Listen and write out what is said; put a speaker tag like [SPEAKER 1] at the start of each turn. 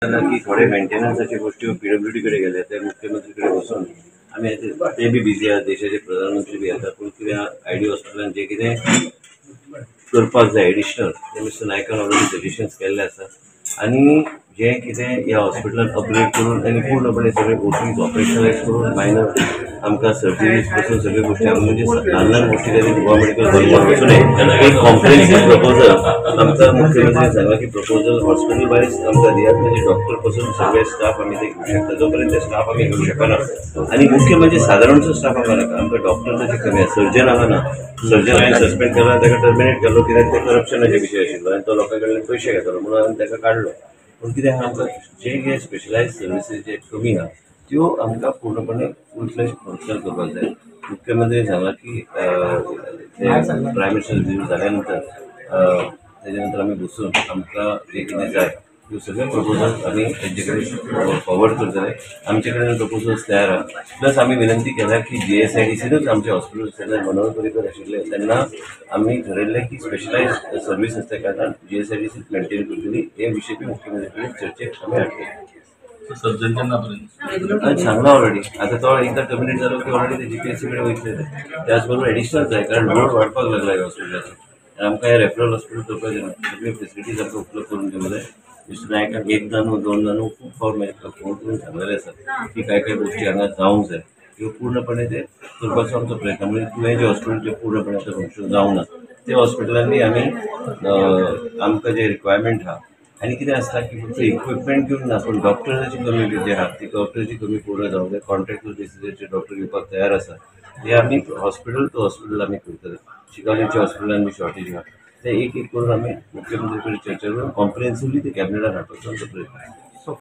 [SPEAKER 1] की थोडे मेंटेनन्साचे गोष्टी पीडब्ल्यूडी कडे गेले, ते मुख्यमंत्री कडे बसून आमी ते बी बिजी आसा, देशाचे प्रधानमंत्री बी आसा, पूण कितें आयडी हॉस्पिटलान जे कितें करपाक जाय एडिशनल ते मिस्टर नायकान ऑलरेडी सजेशन्स केल्ले आसा आनी जे कितें ह्या हॉस्पिटलान अपग्रेड करून आनी पूर्णपणे सगळे ओटीज ऑपरेशनलायज करून मायनर आमकां सर्जरीज पासून सगळ्यो गोष्टी आमी म्हणजे ल्हान ल्हान गोष्टी खातीर गोवा मेडिकल कॉलेजान वचून एक कॉम्प्रिहेन्सीव प्रपोजल आमकां मुख्यमंत्र्यान सांगलां की प्रपोजल हॉस्पिटल वायज आमकां दियात, म्हणजे डॉक्टर पासून सगळे स्टाफ आमी ते घेवंक शकता. जो पर्यंत स्टाफ आमी घेवंक शकना आनी मुख्य म्हणजे सादारणचो स्टाफ आमकां नाका, आमकां डॉक्टर्साची कमी आसा, सर्जन हांगा ना, सर्जन हांवें सस्पेंड केला, ताका टर्मिनेट केलो कित्याक ते करप्शनाचे विशय आशिल्लो आनी तो लोकां कडल्यान पयशे घेतालो म्हणून हांवें ताका काडलो. पूण कितें आहा, आमकां जे कितें स्पेशलायज सर्विसीस जे कमी आहा त्यो आमकां पूर्णपणे फूल फ्लॅज फंक्शनल करपाक जाय. मुख्यमंत्री सांगलां की प्रायम मिनिस्टर रिव्यू जाल्या नंतर तेच्या नंतर आमी बसून आमकां जे कितें जाय त्यो सगळे प्रपोजल्स आमी तेंचे कडेन फॉरवर्ड करतले. आमचे कडेन प्रपोजल्स तयार आहा. प्लस आमी विनंती केल्या की जीएसआयडीसीनूच आमचे हॉस्पिटल जेन्ना मनोहर पर्रीकर आशिल्ले तेन्ना आमी ठरयल्लें की स्पेशलायज सर्वीस आसल्या कारणान जीएसआयडीसीच मेंटेन करतली, हे विशय बी मुख्यमंत्री कडेन चर्चेक आमी हाडटले.
[SPEAKER 2] सर्जन केन्ना पर्यंत
[SPEAKER 1] हांवें सांगलां ऑलरेडी, आतां तो एकदां टर्मिनेट जालो की ऑलरेडी ते जीपीएससी कडेन वयतले ते. त्याच बरोबर एडिशनल जाय कारण लोड वाडपाक लागला ह्या हॉस्पिटलाचो आनी आमकां हें रेफरल हॉस्पिटल करपाक जायना, सगळ्यो फेसिलिटीज आमकां उपलब्ध करून दिवंक जाय. मिस्टर नायकान एकदां न्हू दोनदां न्हू खूब फावट म्हाका फोन करून सांगलेलें आसा की कांय कांय गोश्टी हांगा जावंक जाय, त्यो पूर्णपणे ते करपाचो आमचो प्रयत्न. म्हणजे तुवें जे हॉस्पिटल जें पूर्णपणे आतां फंक्शन जावंक ना ते हॉस्पिटलांनी आमी आमकां जे रिक्वायरमेंट आहा आनी कितें आसता की फक्त इक्विपमेंट घेवन ना पूण डॉक्टर्साची कमी बी जी आहा ती डॉक्टराची कमी पूर्ण जावंक जाय. कॉन्ट्रॅक्चुअल बेसिसाचेर डॉक्टर येवपाक तयार आसा, हे आमी हॉस्पिटल टू हॉस्पिटल आमी करतले. शिकावलीच्या हॉस्पिटलान बी शॉर्टेज आहा, ते एक एक करून आमी मुख्यमंत्री कडेन चर्चा करून कॉम्प्रिहेन्सिवली ते कॅबिनेटान हाडपाचो आमचो प्रयत्न.